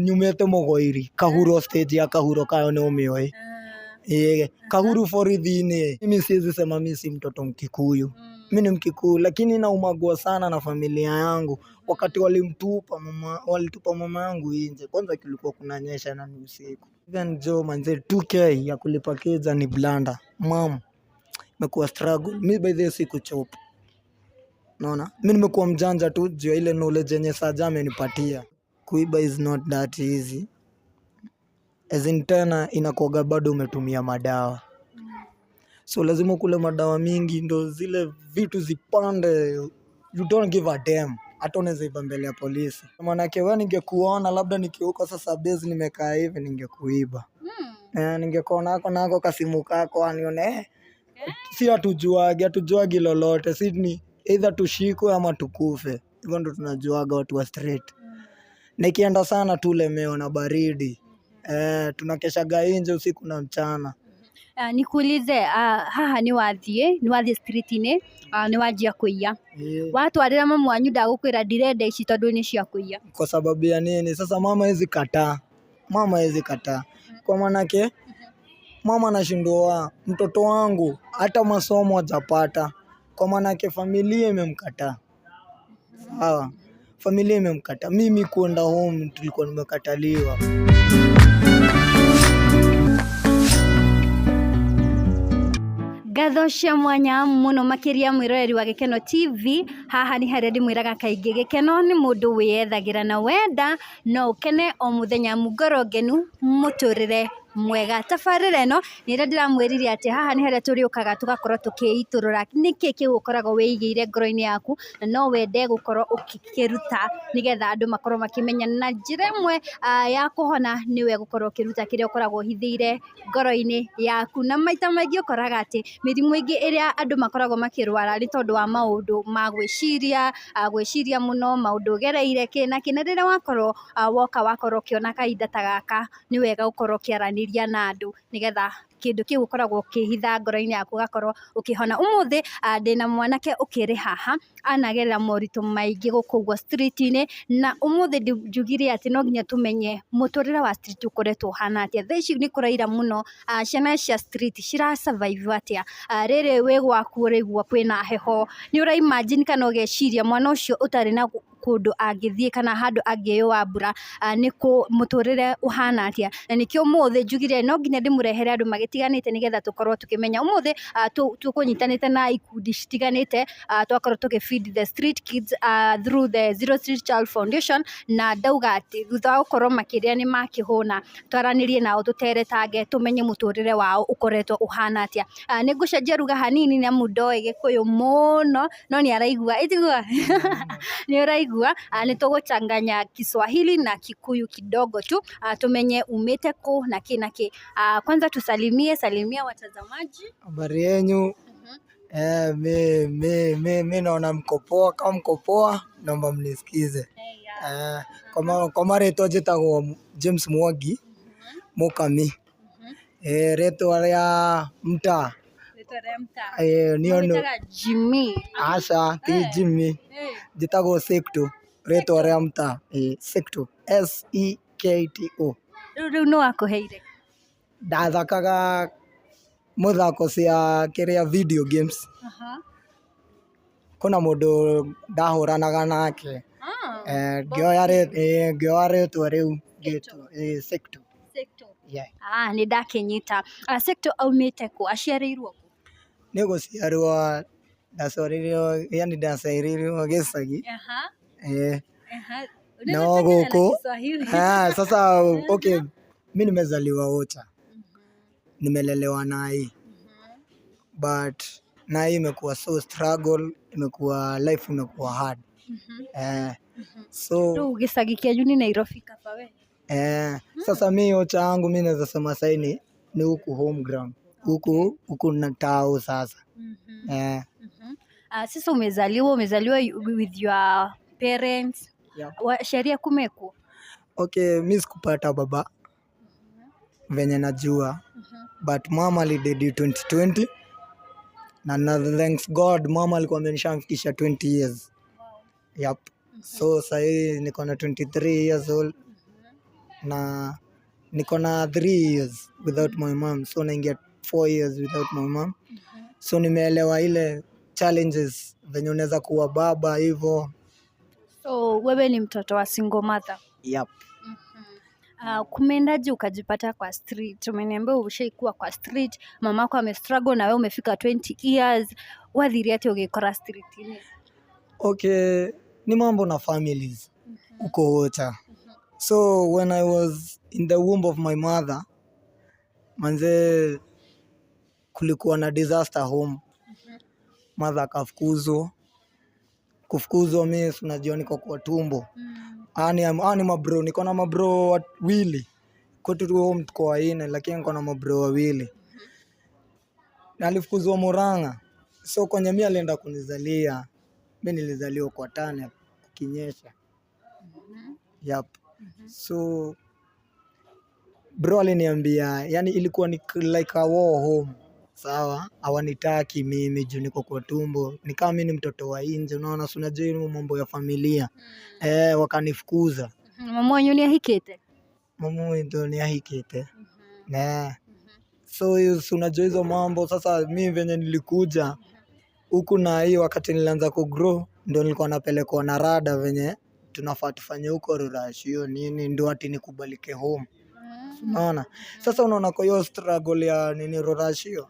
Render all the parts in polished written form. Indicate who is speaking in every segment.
Speaker 1: Nyumĩte Mũgoiri, Kahuro, stage ya Kahuro kayo nĩ ũmĩũĩ? Eh, Kahuru borithi-inĩ. Mimi siwezi sema mi si mtoto Mkikuyu. Mi ni Mkikuyu, lakini naumagua sana na familia yangu. Wakati walimtupa mama, walitupa mama yangu nje. Kwanza kulikuwa kunanyesha na ni usiku. Even jo manze 2K ya kulipa keja ni blunder. Mam, imekuwa struggle. Mi by the way sikuchop. Naona? Mi nimekuwa mjanja tu juu ya ile knowledge yenye Saja amenipatia. Kuiba is not that easy. As in tena inakuwaga bado umetumia madawa. So lazima ukule madawa mingi ndo zile vitu zipande. You don't give a damn. Hata unaweza iba mbele ya polisi. Manake wewe ningekuona labda nikiuka sasa base nimekaa hivi ningekuiba. Eh, ningekuona nako nako kasimu kako anione eh. Si hatujuagi lolote. Si ni either tushikwe ama tukufe. Hivyo ndo tunajuaga watu wa street. Na ikienda sana tulemewa na baridi. Eh, tunakeshaga nje usiku na mchana.
Speaker 2: Nikuulize, haha nĩ wathiĩ street-inĩ, nĩ wanjia kũiya. Watwarĩra mamu wanyu ndagũkwĩra ndirenda ici tondũ nĩ cia kũiya?
Speaker 1: Kwa sababu ya nini? Sasa mama hawezi kataa. Mama hawezi kataa. Kwa manake mama anashindwa, mtoto wangu hata masomo hajapata. Kwa manake familia imemkataa. Sawa. Familia imemkataa. Mimi kuenda home tulikuwa nimekataliwa.
Speaker 2: Ngatho cia mwanya mũno makĩria mwĩroreri wa Gĩkeno TV. Haha nĩ harĩa ndĩmwĩraga kaingĩ gĩkeno nĩ mũndũ wĩyethagĩra, na wenda no ũkene o mũthenya, ngoro ngenu, mũtũrĩre mwega. Tabarĩra ĩno nĩ ĩrĩa ndĩramwĩrire atĩ haha nĩ harĩa tũrĩũkaga tũgakorwo tũkĩitũrũra nĩkĩ kĩu ũkoragwo wĩigĩire ngoro-inĩ yaku na no wende gũkorwo ũgĩkĩruta nĩgetha andũ makorwo makĩmenya. Na njĩra ĩmwe ya kũhona nĩwe gũkorwo ũkĩruta kĩrĩa ũkoragwo ũhithĩire ngoro-inĩ yaku. Na maita maingĩ ũkoraga atĩ mĩrimũ ĩngĩ ĩrĩa andũ makoragwo makĩrwara nĩ tondũ wa maũndũ ma gwĩciria, gwĩciria mũno, maũndũ ũgereire kĩ na kĩ. Na rĩrĩa wakorwo woka wakorwo ũkĩona kahinda ta gaka, nĩ wega gũkorwo ũkĩaranĩria na andũ nĩgetha kĩndũ kĩu ũkoragwo ũkĩhitha ngoro-inĩ yaku ũgakorwo ũkĩhona. Ũmũthĩ ndĩna mwanake ũkĩrĩ haha anagerera moritũ maingĩ gũkũ ũguo street-inĩ, na ũmũthĩ njugire atĩ no nginya tũmenye mũtũrĩre wa street ũkoretwo ũhana atĩa. Thaa ici nĩ kũraira mũno, ciana cia street cira survive atĩa? Rĩrĩ wĩ gwaku ũraigua kwĩna heho, nĩ ũra imagine kana ũgeciria mwana ũcio ũtarĩ na kũndũ angĩthiĩ kana handũ angĩyũa mbura, nĩ kũ mũtũrĩre ũhana atĩa? Na nĩkĩo ũmũthĩ njugire no nginya ndĩmũrehere andũ magĩtiganĩte nĩgetha tũkorwo tũkĩmenya. Ũmũthĩ tũkũnyitanĩte na ikundi citiganĩte, twakorwo tũkĩ feed the street kids through the Zero Street Child Foundation. Na ndauga atĩ thutha wa gũkorwo makĩrĩa nĩ makĩhũna, twaranĩrie nao, tũteretange, tũmenye mũtũrĩre wao ũkoretwo ũhana atĩa. Nĩ ngũcenjia ruga hanini nĩ amu ndoĩ Gĩkũyũ mũno, no nĩ araigua, ĩtigua nĩ ũraigua. Nĩ tũgũchanganya Kiswahili na Kikuyu kidogo tu, tumenye umĩte kũ na kĩ na kĩ. Kwanza tusalimie, salimia watazamaji.
Speaker 1: Habari yenyu? Eh, mi naona mko poa. Kama mko poa, naomba mnisikize. Eh, kwa marĩtwa njĩtagwo James Mwangi Mũkami. Eh, rĩtwa rĩa mtaa
Speaker 2: Rĩtwa rĩa mtaa.
Speaker 1: Eh, niyo nĩ
Speaker 2: Mwĩtaga Jimmy?
Speaker 1: Aca, ti Jimmy. Njĩtagwo Sekto, rĩtwa rĩa mtaa. Eh, Sekto, Sekto.
Speaker 2: Rĩu nĩ wakũheire?
Speaker 1: Ndathakaga mũthako cia kĩrĩa, video games. Kwĩna mũndũ ndahũranaga nake. Eh, ngĩoya rĩtwa rĩu ngĩtwo Sekto.
Speaker 2: Sekto.
Speaker 1: Yeah.
Speaker 2: Ah, nĩ ndakĩnyita. Sekto aumĩte kũ? Aciarĩirwo kũ?
Speaker 1: Nĩ gũciarwo ndaciarĩirwo, yani ndaciarĩirwo gĩcagi. Eh, no
Speaker 2: Unaweza changanya na
Speaker 1: gũkũ
Speaker 2: Kiswahili.
Speaker 1: Ah, sasa okay, mi nimezaliwa Ocha, nimelelewa Nai, but Nai imekuwa so struggle, imekuwa life imekuwa hard. Eh, so
Speaker 2: Rĩu gĩcagi kĩanyu nĩ Nairobi kaba we?
Speaker 1: Eh, sasa mi Ocha yangu mi naweza sema sahi ni huku home ground, huku na tao sasa. Eh,
Speaker 2: Sasa umezaliwa with your parents?
Speaker 1: Yeah.
Speaker 2: Sheria kumeko?
Speaker 1: Okay, mi sikupata baba venye najua, but mama alidedi 2020 na thanks God mama alikuwa amenishamfikisha 20 years. Yep. So sahii niko na 23 years old. Na niko na 3 years without my mom, so naingia 4 years without my mom. So nimeelewa ile challenges venye unaweza kuwa baba hivo.
Speaker 2: So wewe ni mtoto wa single mother?
Speaker 1: Yep.
Speaker 2: Kumeendaje ukajipata kwa street? Umeniambia ushaikuwa kwa street, mamako amestruggle na wewe umefika 20 years. Wathire atia ugikora street-inĩ?
Speaker 1: Okay, ni mambo na families uko wocha. So when I was in the womb of my mother, manze, kulikuwa na disaster home. Mother akafukuzwa. Kufukuzwa, mi si unajua niko kwa tumbo. Ani mabro, niko na mabro wawili. Kwetu tu home tuko wanne, lakini niko na mabro wawili. Na alifukuzwa Murang'a. So kwenye mi alienda kunizalia, mi nilizaliwa kwa tane kukinyesha. Yep. So bro aliniambia, yani ilikuwa ni like a war home. Sawa, hawanitaki mimi juu niko kwa tumbo. Ni kama mi ni mtoto wa nje, unaona, si unajua hiyo mambo ya familia. Eh, wakanifukuza.
Speaker 2: Mama wanyu nĩ ahikĩte?
Speaker 1: Mama wetu ni ahikite. Ne. So hiyo si unajua hizo mambo. Sasa mi venye nilikuja huku na hii wakati nilianza kugrow, ndo nilikuwa napelekwa na rada venye tunafaa tufanye huko ruracio nini ndo ati nikubalike home. Unaona? Sasa unaona kwa hiyo struggle ya nini ruracio.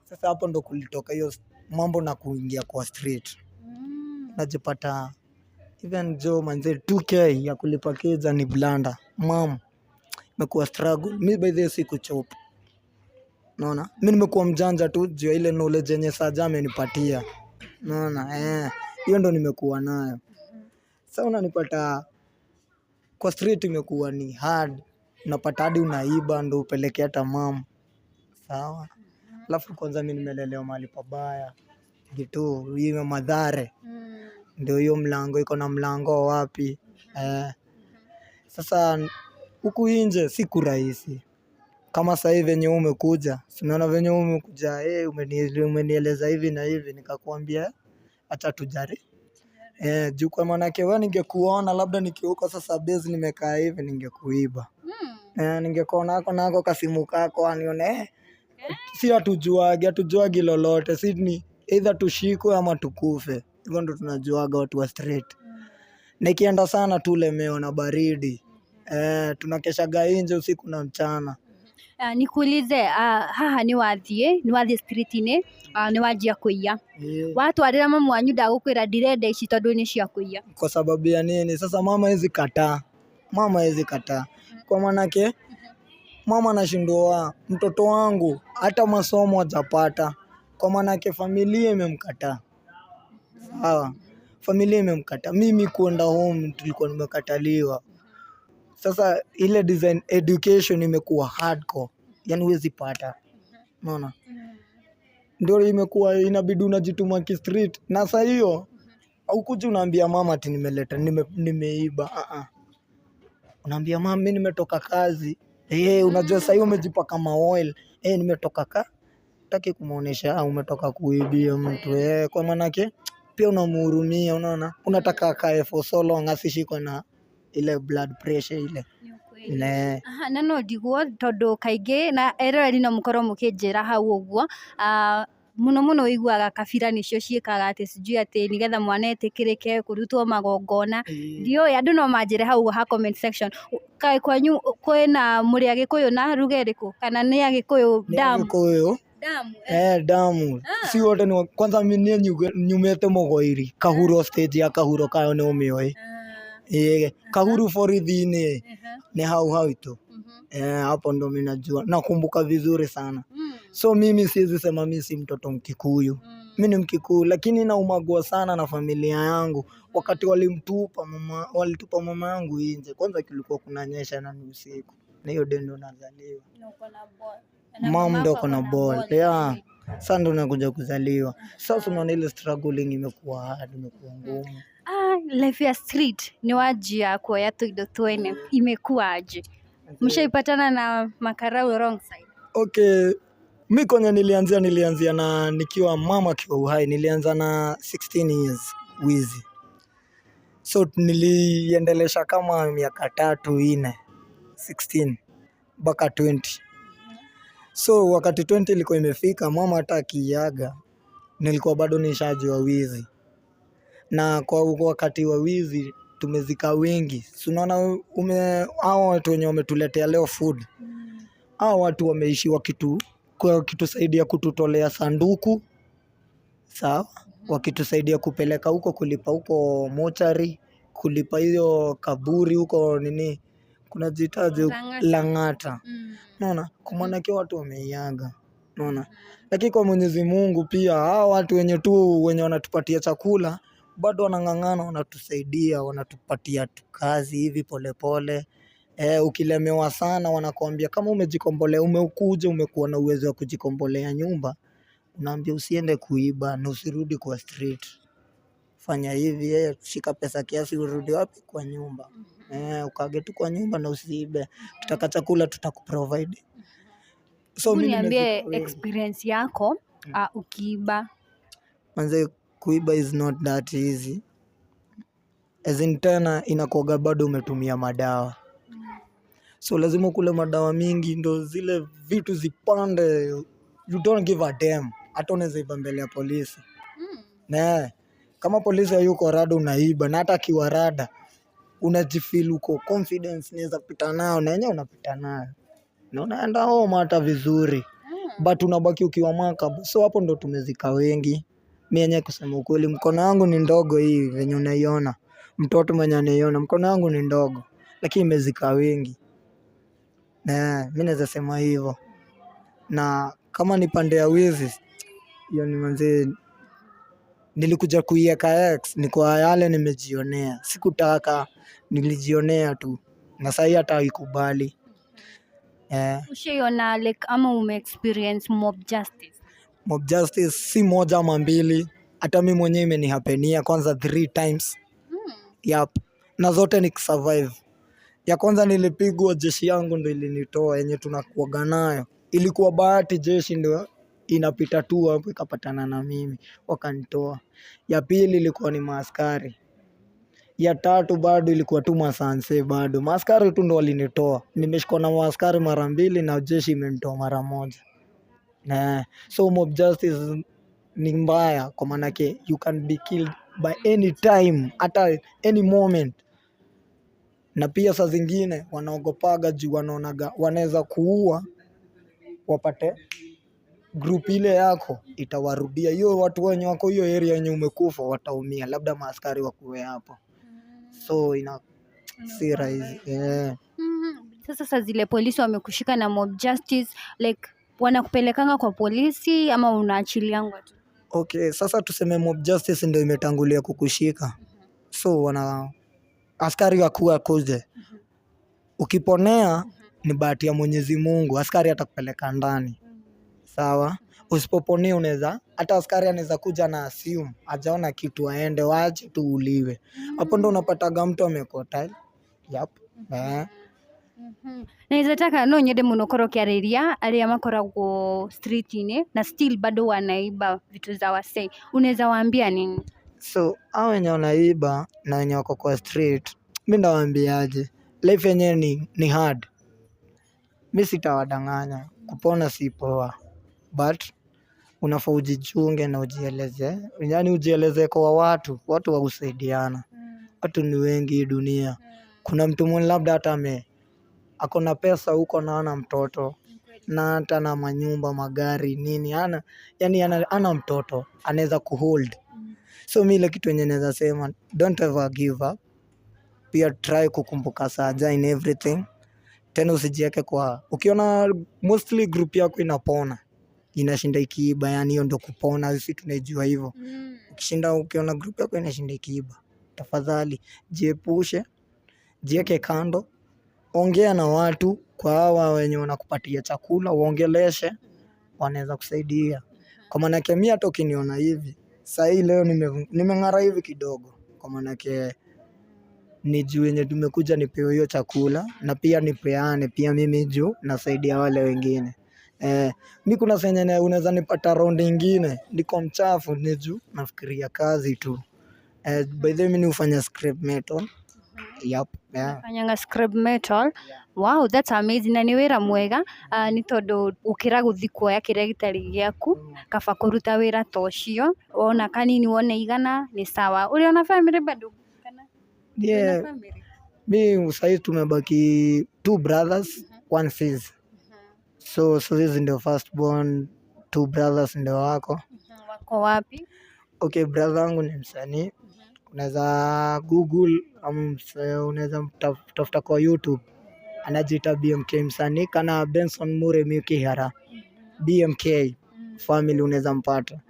Speaker 1: Sasa hapo ndo kulitoka hiyo mambo na kuingia kwa street. Najipata even jo manze 2K ya kulipa keja ni blunder. Mam, imekuwa struggle. Mi by the way sikuchop. Unaona? Mi nimekuwa mjanja tu juu ya ile knowledge yenye Saja amenipatia. Unaona? Eh, hiyo ndo nimekuwa nayo. Sasa unanipata kwa street imekuwa ni hard. Unapata hadi unaiba ndo upeleke hata mam. Sawa? Alafu kwanza mi nimelelewa mahali pabaya. Gitu, hiyo Mathare. Ndio hiyo mlango iko na mlango wapi. Eh. Sasa huku nje si kurahisi. Kama sahii venye umekuja, si unaona venye umekuja, eh, umenieleza hivi na hivi, nikakwambia acha tujaribu. Eh, juu kwa maanake wewe ningekuona labda nikiuko sasa base nimekaa hivi ningekuiba. Eh, ningekuona nako nako kasimu kako anione, eh, si hatujuagi lolote, si ni either tushikwe ama tukufe. Hivyo ndo tunajuaga watu wa street. Na ikienda sana tulemewa na baridi. Eh, tunakeshaga nje usiku na mchana.
Speaker 2: Nikuulize, haha nĩ wathiĩ street-inĩ, nĩ wanjia kũiya. Watwarĩra mamu wanyu ndagũkwĩra ndirenda ici tondũ nĩ cia kũiya?
Speaker 1: Kwa sababu ya nini? Sasa mama hawezi kataa. Mama hawezi kataa. Kwa maanake mama anashindwa, mtoto wangu hata masomo hajapata. Kwa maanake familia imemkataa. Sawa. Familia imemkataa. Mimi kuenda home tulikuwa nimekataliwa. Sasa ile design education imekuwa hardcore. Yani huwezi pata. Unaona? Ndio imekuwa inabidi unajituma ki-street. Na saa hiyo haukuji unaambia mama ati nimeleta nimeiba. Unaambia mama mimi nimetoka kazi. Eh, unajua saa hiyo umejipaka ma oil. Eh, nimetoka ka hutaki kumuonesha umetoka kuibia mtu. Eh, kwa maanake pia unamhurumia, unaona? Unataka akae for so long asishikwe na ile blood pressure ile. Ne.
Speaker 2: Aha, na no ndigwo tondũ kaingĩ na eroreri no mũkorwo mũkĩnjĩra hau ũguo, mũno mũno ũiguaga kabira nĩcio ciĩkaga atĩ sijui atĩ nĩgetha mwana etĩkĩrĩke kũrutwo magongona. Ndiũĩ, andũ no manjĩre hau ha comment section. Kaĩ kwanyu kwĩna mũrĩ Agĩkũyũ na ruga ĩrĩkũ kana nĩ Agĩkũyũ
Speaker 1: Nĩ
Speaker 2: damu?
Speaker 1: Agĩkũyũ.
Speaker 2: Damu.
Speaker 1: Eh, damu. Si wote ni kwanza mimi nyumĩte Mũgoiri, Kahuro, stage ya Kahuro kayo nĩ ũmĩũĩ. Eh, Kahuru borithi-inĩ ni hau hau tu. Eh, hapo ndo mimi najua. Nakumbuka vizuri sana. So mimi siwezi sema mimi si mtoto Mkikuyu. Mimi ni Mkikuyu lakini naumagua sana na familia yangu. Wakati walimtupa mama, walitupa mama yangu nje. Kwanza kulikuwa kunanyesha na ni usiku. Na hiyo day ndo nazaliwa. Mom ndo ako na ball. Yeah. Sasa ndo nakuja kuzaliwa. Sasa unaona ile struggling imekuwa hard, imekuwa ngumu.
Speaker 2: Ah, life ya street nĩ wanjia kuoya tũindo twene, imekuwa aje? Mshaipatana na makarau wrong side?
Speaker 1: Okay, mi kwenye nilianzia na nikiwa mama akiwa uhai, nilianza na 16 years wizi. So niliendelesha kama miaka 3, 4. 16 mpaka 20. So wakati 20 ilikuwa imefika, mama hata akiaga, nilikuwa bado nishajua wizi. Na kwa wakati wa wizi tumezika wengi. Si unaona hao watu wenye wametuletea leo food. Hao watu wameishi wakitusaidia kututolea sanduku, sawa, wakitusaidia kupeleka huko, kulipa huko mochari, kulipa hiyo kaburi huko nini, kuna jitaje Lang'ata. Unaona, kwa maana watu wameiaga. Unaona, lakini kwa Mwenyezi Mungu pia hao watu wenye tu wenye wanatupatia chakula bado wanang'ang'ana, wanatusaidia, wanatupatia tu kazi hivi polepole. Ukilemewa sana wanakuambia kama umejikombolea, umekuja umekuwa na uwezo wa kujikombolea nyumba, unaambia usiende kuiba na usirudi kwa street. Fanya hivi, shika pesa kiasi urudi wapi kwa nyumba. Ukage tu kwa nyumba na usiibe. Ukitaka chakula tutakuprovide. So mimi
Speaker 2: Niambie experience yako ukiiba.
Speaker 1: Manze, kuiba is not that easy. As in tena inakuwaga bado umetumia madawa. So lazima ukule madawa mingi ndo zile vitu zipande. You don't give a damn. Hata unaweza iba mbele ya polisi. Ne, kama polisi hayuko rada unaiba, na hata akiwa rada unajifeel uko confidence, naweza pita nao, na yenyewe unapita nayo. Na unaenda home hata vizuri. But unabaki ukiwa makeup. So hapo ndo tumezika wengi. Mi yenyewe kusema ukweli, mkono wangu ni ndogo hii venye unaiona. Mtoto mwenye anaiona, mkono wangu ni ndogo. Lakini imezika wengi. Ne, mi naweza sema hivyo. Na kama ni pande ya wizi, hiyo ni manze, nilikuja kuieka X, ni kwa yale nimejionea. Sikutaka, nilijionea tu. Na sahi hata haikubali.
Speaker 2: Ushaiona like ama ume experience mob justice?
Speaker 1: Mob justice si moja ama mbili. Hata mi mwenyewe imenihapenia kwanza 3 times. Yep. Na zote nikisurvive. Ya kwanza nilipigwa, jeshi yangu ndo ilinitoa, yenye tunakuwaga nayo. Ilikuwa bahati jeshi ndo inapita tu hapo ikapatana na mimi, wakanitoa. Ya pili ilikuwa ni maaskari. Ya tatu bado ilikuwa tu masanse bado. Maaskari tu ndo walinitoa. Nimeshikwa na maaskari mara mbili na jeshi imenitoa mara moja. So mob justice ni mbaya kwa maanake you can be killed by any time, hata any moment. Na pia saa zingine wanaogopaga juu wanaonaga wanaweza kuua wapate group ile yako itawarudia. Hiyo watu wenye wako hiyo area yenye umekufa wataumia, labda maaskari wakuwe hapo. So ina si rahisi.
Speaker 2: Sasa saa zile polisi wamekushika na mob justice, like wanakupelekanga kwa polisi ama unaachiliangwa tu?
Speaker 1: Okay, sasa tuseme mob justice ndio imetangulia kukushika. So wana askari wakuwa akuje. Ukiponea ni bahati ya Mwenyezi Mungu, askari atakupeleka ndani. Sawa? Usipoponea unaweza, hata askari anaweza kuja na assume hajaona kitu aende, waache tu uliwe. Hapo ndo unapataga mtu amekota. Yep.
Speaker 2: Naweza taka no nyende muno korwo ũkĩarĩria arĩa makoragwo street-inĩ na still bado wanaiba vitu za wasee, unaweza waambia nini?
Speaker 1: So hao wenye wanaiba na wenye wako kwa street, mi ndawaambiaje, life yenyewe ni hard. Mi sitawadanganya, kupona si poa, but unafaa ujichunge na ujieleze, yaani ujieleze kwa watu, watu wakusaidiana. Watu ni wengi hii dunia. Kuna mtu mwenye labda hata ako na pesa huko na hana mtoto, na hata na manyumba, magari, nini, hana, yaani hana mtoto, anaweza kuhold. So mi ile kitu yenye naeza sema, don't ever give up. Pia try kukumbuka Saja in everything. Tena usijieke kwa, ukiona mostly group yako inapona, inashinda ikiiba, yani hiyo ndo kupona, sisi tunaijua hivyo. Ukiona group yako inashinda ikiiba, tafadhali jiepushe, jieke kando, ongea na watu, kwa hawa wenye wanakupatia chakula, uongeleshe, wanaweza kusaidia. Kwa maanake mi hata ukiniona hivi, sahi leo nimeng'ara hivi kidogo, kwa maanake ni juu yenye tumekuja nipewe hiyo chakula, na pia nipeane, pia mimi juu nasaidia wale wengine. Mi kuna saa yenye unaweza nipata round ingine, niko mchafu ni juu nafikiria kazi tu. By the way mi hufanya scrap metal. Yep, yeah.
Speaker 2: Fanyanga scrap metal. Wow, that's amazing. Na nĩ wĩra mwega, nĩ tondũ ũkĩra gũthiĩ kuoya kĩrĩa gĩtarĩ gĩaku, kaba kũruta wĩra ta ũcio, wona kanini wona igana nĩ sawa. Ũrĩ ona family bado kana?
Speaker 1: Yeah.
Speaker 2: Family?
Speaker 1: Mi sahii tumebaki two brothers, one sis. So sis ndio first born, two brothers ndio wako.
Speaker 2: Wako wapi?
Speaker 1: Okay, brother wangu ni msanii. Unaweza Google ama unaweza tafuta kwa YouTube. Anajiita BMK msanii kana Benson Mure Mikihara. BMK family unaweza mpata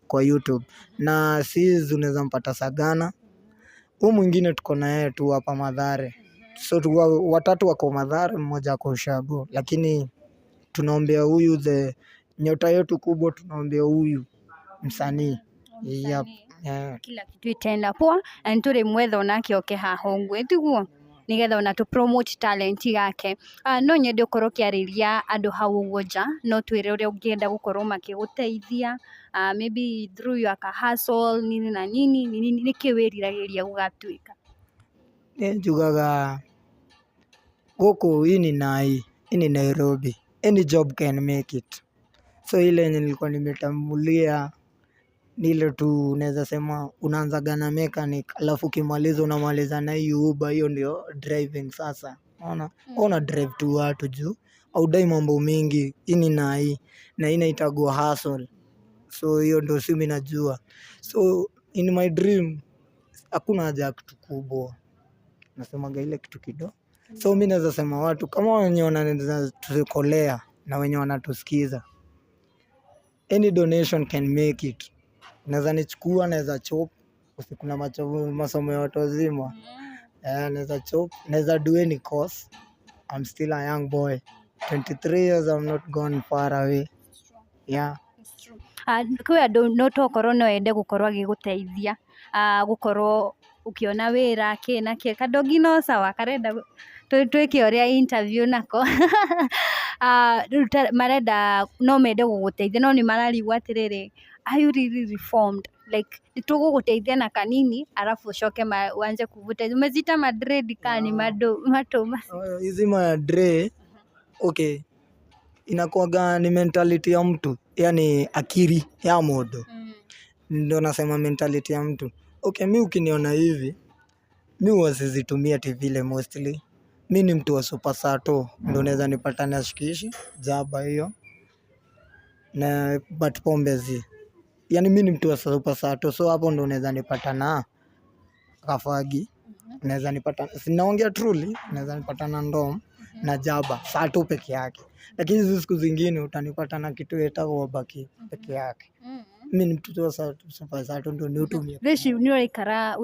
Speaker 1: kwa YouTube. Na sis unaweza mpata Sagana. Huu mwingine tuko na yeye tu hapa Mathare. So watatu wako Mathare, mmoja ako Ushago. Lakini tunaombea huyu the nyota yetu kubwa, tunaombea huyu msanii. Yep. Yeah.
Speaker 2: Kila kitu itaenda poa na nitũrĩ mwetha onake oke haha ũguo tiguo nigetha ona tũ promote talent yake. No nyende ũkorwo ũkĩarĩria andũ hau ũguo nja, no twĩre ũrĩa ũngĩenda gũkorwo makĩgũteithia, maybe through your ka hustle nini na nini nini, nĩkĩ wĩriragĩria gũgatuĩka?
Speaker 1: Niĩ njugaga gũkũ hii ni Nai, hii ni Nairobi. Any job can make it. So ile yenye nilikuwa nimetambulia ni ile tu unaweza sema unaanzaga na mechanic alafu ukimaliza unamaliza na hii Uber, hiyo ndio driving sasa. Unaona? Una drive tu watu juu haudai mambo mingi. Hii ni Nai na hii inaitagwa hustle. So hiyo ndio si mimi najua. So in my dream hakuna haja ya kitu kubwa. Nasemaga ile kitu kidogo. So mi naweza sema watu kama wenye wanaweza tukolea na wenye wanatusikiza, any donation can make it. Naweza nichukua, naweza chop, kuna masomo ya watu wazima. Naweza chop, naweza do any course. I'm still a young boy. 23 years, I'm not gone far away. Yeah.
Speaker 2: Kwĩ andũ no tokorwo no ende gũkorwo agĩgũteithia, gũkorwo ũkĩona wĩra kĩ na kĩ, kadogi no sawa karenda twĩke ũrĩa interview nako. Rĩu marenda no mende gũgũteithia no nĩ mararigwo atĩrĩrĩ, are you really reformed? Like nĩtũgũgũteithia na kanini alafu ucoke uanze kuvuta umezita madredi kaa ni matũ macio.
Speaker 1: Hizi madre, okay, inakuwaga ni mentality ya mtu, yani akili ya mũndũ. Ndio nasema mentality ya mtu. Okay, mi ukiniona hivi, mi huwa sizitumia ati vile mostly. Mi ni mtu wa super sato, ndio unaweza nipata na shikishi, jaba hiyo. Na but pombe zi. Yani mi ni mtu wa super sato, so hapo ndio unaweza nipata na kafagi. Unaweza nipata, sinaongea truly, unaweza nipata na ndom na jaba, sato peke yake. Lakini hizi siku zingine utanipata na kitu ĩtagwo baki peke yake. Mi ni mtu wa super sato ndio niutumie.
Speaker 2: Thaa ici nĩ ũraikara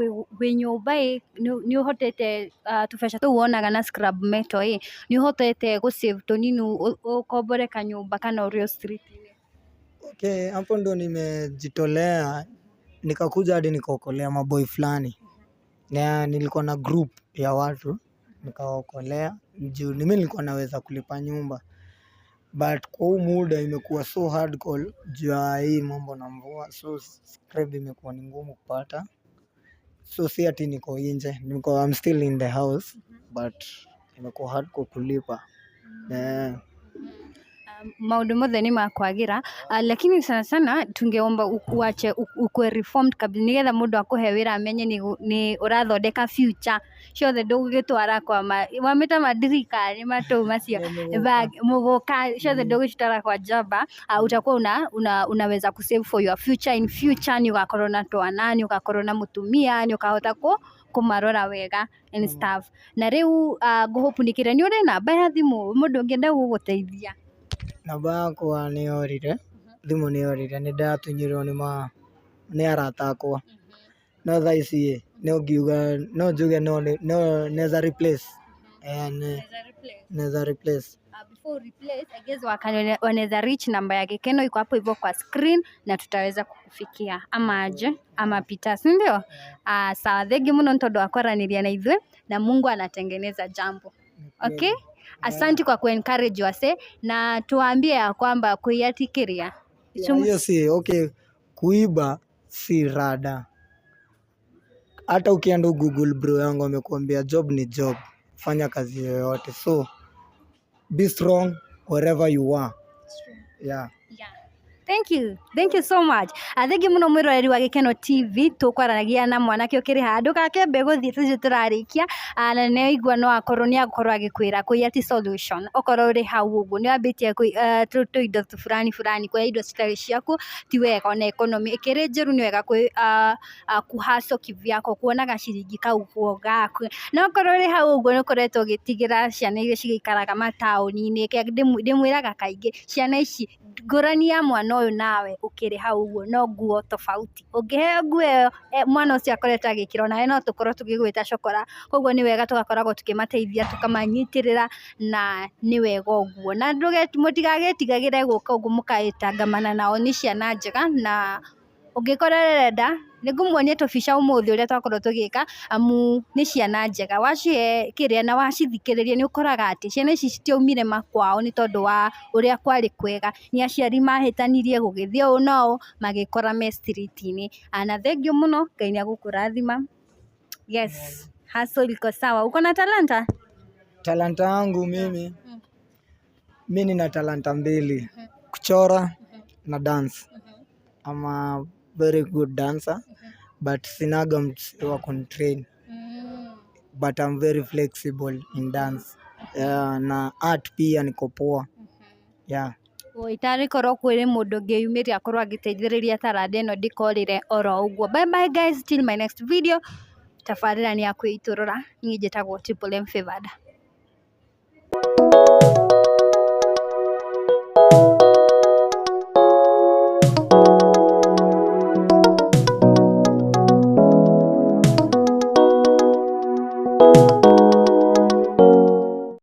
Speaker 2: wĩ nyũmba ĩ, nĩ ũhotete, tũbeca tũu wonaga na scrap metal ĩ, nĩ ũhotete gũ save tũnini ũkombore kanyũmba kana ũrĩ o street -inĩ?
Speaker 1: Okay, hapo ndo nimejitolea nikakuja hadi nikaokolea maboy fulani. Na nilikuwa na group ya watu nikawaokolea juu ni mimi nilikuwa naweza kulipa nyumba. But kwa huu muda imekuwa so hardcore juu ya hii mambo na mvua, so scrap imekuwa ni ngumu kupata. So si ati niko nje, niko I'm still in the house but imekuwa hardcore kulipa. Yeah.
Speaker 2: Maũndũ mothe nĩ makwagĩra, lakini sana sana tungeomba uache ukue reformed kabisa nĩgetha mũndũ akũhe wĩra amenye nĩ ũrathondeka future ciothe ndũgũgĩtwara kwa wamĩta madirika nĩ matũ macio mũgũka ciothe ndũgũcitwara kwa jaba. Utakuwa unaweza kusave for your future. In future nĩ ũgakorwo na twana, nĩ ũgakorwo na mũtumia, nĩ ũkahota kũmarora wega and stuff. Na rĩu, ngũhope nĩ ũrĩ namba ya thimũ mũndũ ũngĩenda gũgũteithia?
Speaker 1: Namba yakwa nĩ yorire, thimũ nĩ yorire, nĩ ndatunyirwo nĩ arata akwa. No thaa ici ĩ, no ngiuga no njuge no no naweza replace. Naweza replace.
Speaker 2: Before replace, I guess wanaweza reach namba ya Gikeno iko hapo hivyo kwa screen na tutaweza kukufikia ama aje ama Peter, si ndio? Sawa, thengi muno nĩ tondũ wa kwaranĩria na ithuĩ na Mungu anatengeneza jambo. Okay? Asante kwa kuencourage wase na tuwaambie ya kwamba kuiatikiria.
Speaker 1: Hiyo si okay, kuiba si rada. Hata ukienda Google, bro yangu amekuambia job ni job, fanya kazi yoyote. So be strong wherever you are. Yeah.
Speaker 2: Yeah. Thank you. Thank you so much. Thank you muno mwiroreri wa Gikeno TV. Tukwaranagia na mwanake ukiri handu gakembe guthie tucio turarikia, na nĩ igua no akorwo nĩ akorwo agĩkwĩra kũiya ti solution. Okorwo ũrĩ hau ũguo nĩ wambĩtie tũindo tu fulani fulani, kuoya indo citarĩ ciaku ti wega, ona economy ĩkĩrĩ njũru, nĩ wega kũhustle kivyako, kuonaga ciringi kau gaku. No okorwo ũrĩ hau ũguo nĩ ũkoretwo ũgĩtigĩra ciana iria cigĩikaraga mataũni-inĩ, ndĩmwĩraga kaingĩ ciana ici, ngũrani ya mwana ũyũ nawe ũkĩrĩ hau ũguo no nguo tofauti. Ũngĩheo nguo ĩyo mwana ũcio akoretwo agĩkĩra, onawe no tũkorwo tũgĩgwĩta cokora. Koguo nĩ wega tũgakoragwo tũkĩmateithia, tũkamanyitĩrĩra, na nĩ wega ũguo. Na mũtigagĩtigagĩre gũka ũguo mũkaĩtangamana nao, nĩ ciana njega. Na ũngĩkorwo ũrenda nĩ ngũmuonia tũbica ũmũthĩ ũrĩa twakorwo tũgĩka, amu nĩ ciana njega. Wacihe kĩrĩa na wacithikĩrĩria, nĩ ũkoraga atĩ ciana ici citiaumire makwao nĩ tondũ wa ũrĩa kwarĩ kwega, nĩ aciari mahĩtanirie, gũgĩthiĩ ũũ na ũũ, magĩkora me street-inĩ. Na thengiũ mũno, Ngai nĩ agũkũrathima. Yes, hustle iko sawa. Uko na talanta?
Speaker 1: Talanta yangu mimi, mi nina talanta mbili, kuchora na dance. I'm a very good dancer, but sinaga mtu wa kunitrain, but I'm very flexible in dance. Na art pia niko poa. Yeah.
Speaker 2: Itarĩ korwo kwĩrĩ mũndũ ũngĩyumĩria akorwo agĩteithĩrĩria taranda ĩno ndĩkorĩre oro ũguo. Bye bye guys, till my next video. Tabarĩra nĩ ya kwĩitũrũra. Niĩ njĩtagwo Triple M Favored.